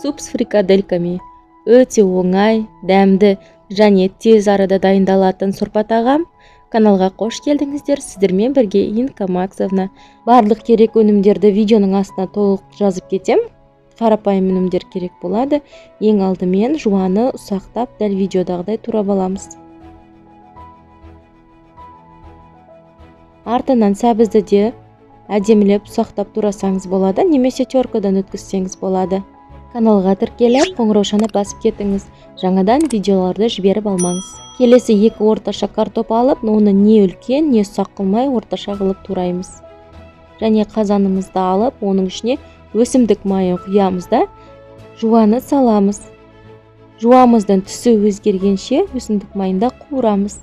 Суп с фрикадельками. Өте оңай, дәмді және тез арада дайындалатын сорпа тағам. Каналға қош келдіңіздер. Сіздермен бірге Инка Максовна. Барлық керек өнімдерді видеоның астына толық жазып кетем. Қарапайым өнімдер керек болады. Ең алдымен жуаны ұсақтап, дәл видеодағыдай турап аламыз. Артынан сәбізді де әдемілеп ұсақтап турасаңыз болады, немесе теркадан өткізсеңіз болады. Каналға тіркеліп, қоңыраушаны басып кетіңіз. Жаңадан видеоларды жіберіп алмаңыз. Келесі 2 орташа картоп алып, оны не үлкен, не ұсақ қылмай орташа қылып тураймыз. Және қазанымызды алып, оның ішіне өсімдік майын құямыз да, жуаны саламыз. Жуамыздың түсі өзгергенше өсімдік майында қуырамыз.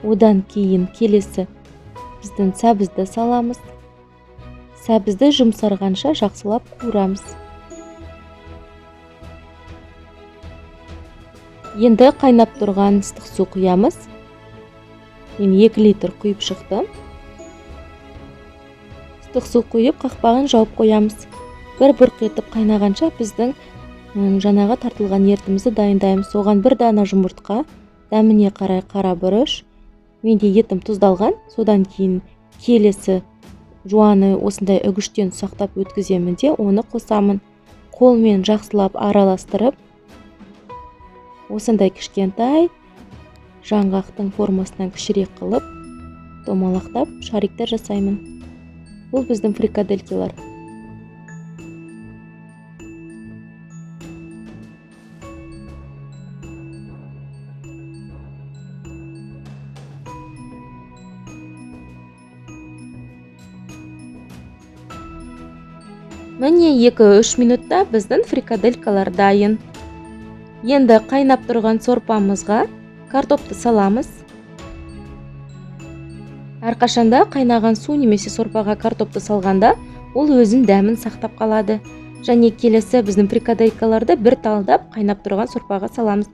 Одан кейін келесі біздің сәбізді саламыз. Сәбізді жұмсарғанша жақсылап қуырамыз. Енді қайнап тұрған ыстық су құямыз. Мен 2 литр құйып шықтым. Ыстық су құйып, қақпағын жауып қоямыз. Бір бұрқ етіп қайнағанша біздің жаңағы тартылған ертімізді дайындаймыз. Оған 1 дана жұмыртқа, дәміне қарай қара бұрыш, менде етім тұздалған, содан кейін келесі жуаны осындай үгіштен ұсақтап өткіземін де, оны қосамын. Қолмен жақсылап араластырып, осындай кішкентай жаңғақтың формасынан кішірек қылып, домалақтап шариктер жасаймын. Бұл біздің фрикаделькалар. Міне 2-3 минутта біздің фрикаделькалар дайын. Енді қайнап тұрған сорпамызға картопты саламыз. Әрқашанда қайнаған су немесе сорпаға картопты салғанда, ол өзінің дәмін сақтап қалады. Және келесі біздің фрикаделькаларды бір талдап қайнап тұрған сорпаға саламыз.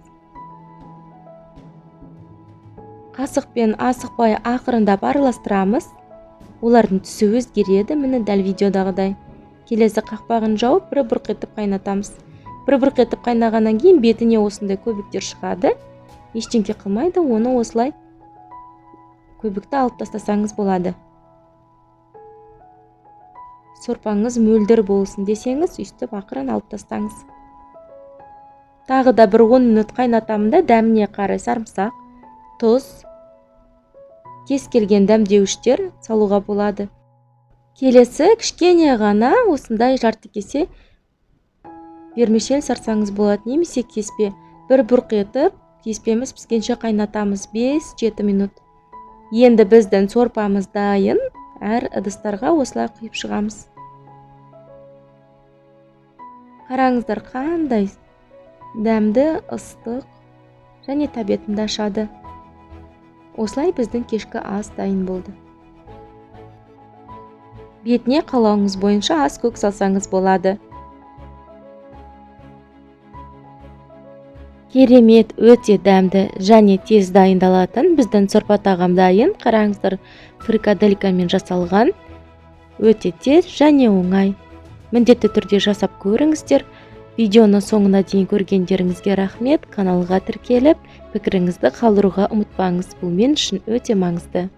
Қасықпен асықпай ақырындап араластырамыз. Олардың түсі өзгереді, міне дәл видеодағыдай. Келесі қақпағын жауып, бір бұрқ етіп қайнатамыз. Бір бұрқ етіп қайнағаннан кейін бетіне осындай көбіктер шығады. Ештеңке қылмайды, оны осылай көбікті алып тастасаңыз болады. Сорпаңыз мөлдір болсын десеңіз, өйстіп ақырын алып тастаңыз. Тағы да бір 10 минут қайнатамын да, дәміне қарай сарымсақ, тұз, кез келген дәмдеуіштер салуға болады. Келесі кішкене ғана осындай жарты кесе вермишель сарсаңыз болады, немесе кеспе. Бір бұрқ етіп, кеспеміз піскенше қайнатамыз 5-7 минут. Енді біздің сорпамыз дайын. Әр ыдыстарға осылай құйып шығамыз. Қараңыздар, қандай дәмді, ыстық және тәбетімді ашады. Осылай біздің кешкі ас дайын болды. Бетіне қалауыңыз бойынша ас көк салсаңыз болады. Керемет, өте дәмді және тез дайындалатын біздің сорпа тағам дайын. Қараңыздар, фрикаделькамен жасалған, өте тез және оңай. Міндетті түрде жасап көріңіздер. Видеоны соңына дейін көргендеріңізге рахмет. Каналға тіркеліп, пікіріңізді қалдыруға ұмытпаңыз. Бұл мен үшін өте маңызды.